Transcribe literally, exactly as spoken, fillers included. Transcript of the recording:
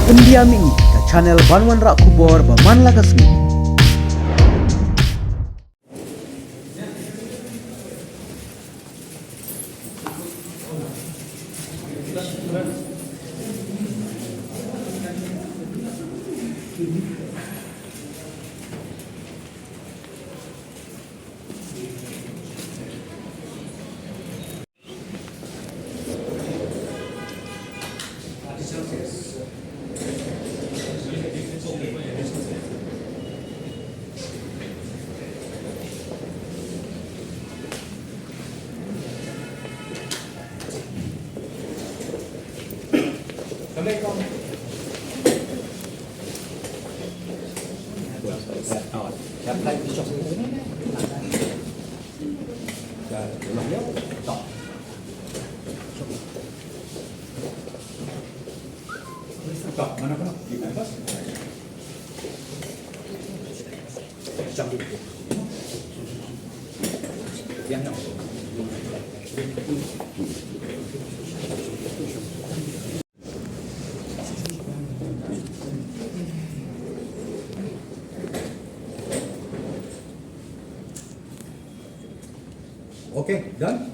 Pyndiam ïa ngi ka channel ban wanrah khubor ba man la ka sngi. Okay, done.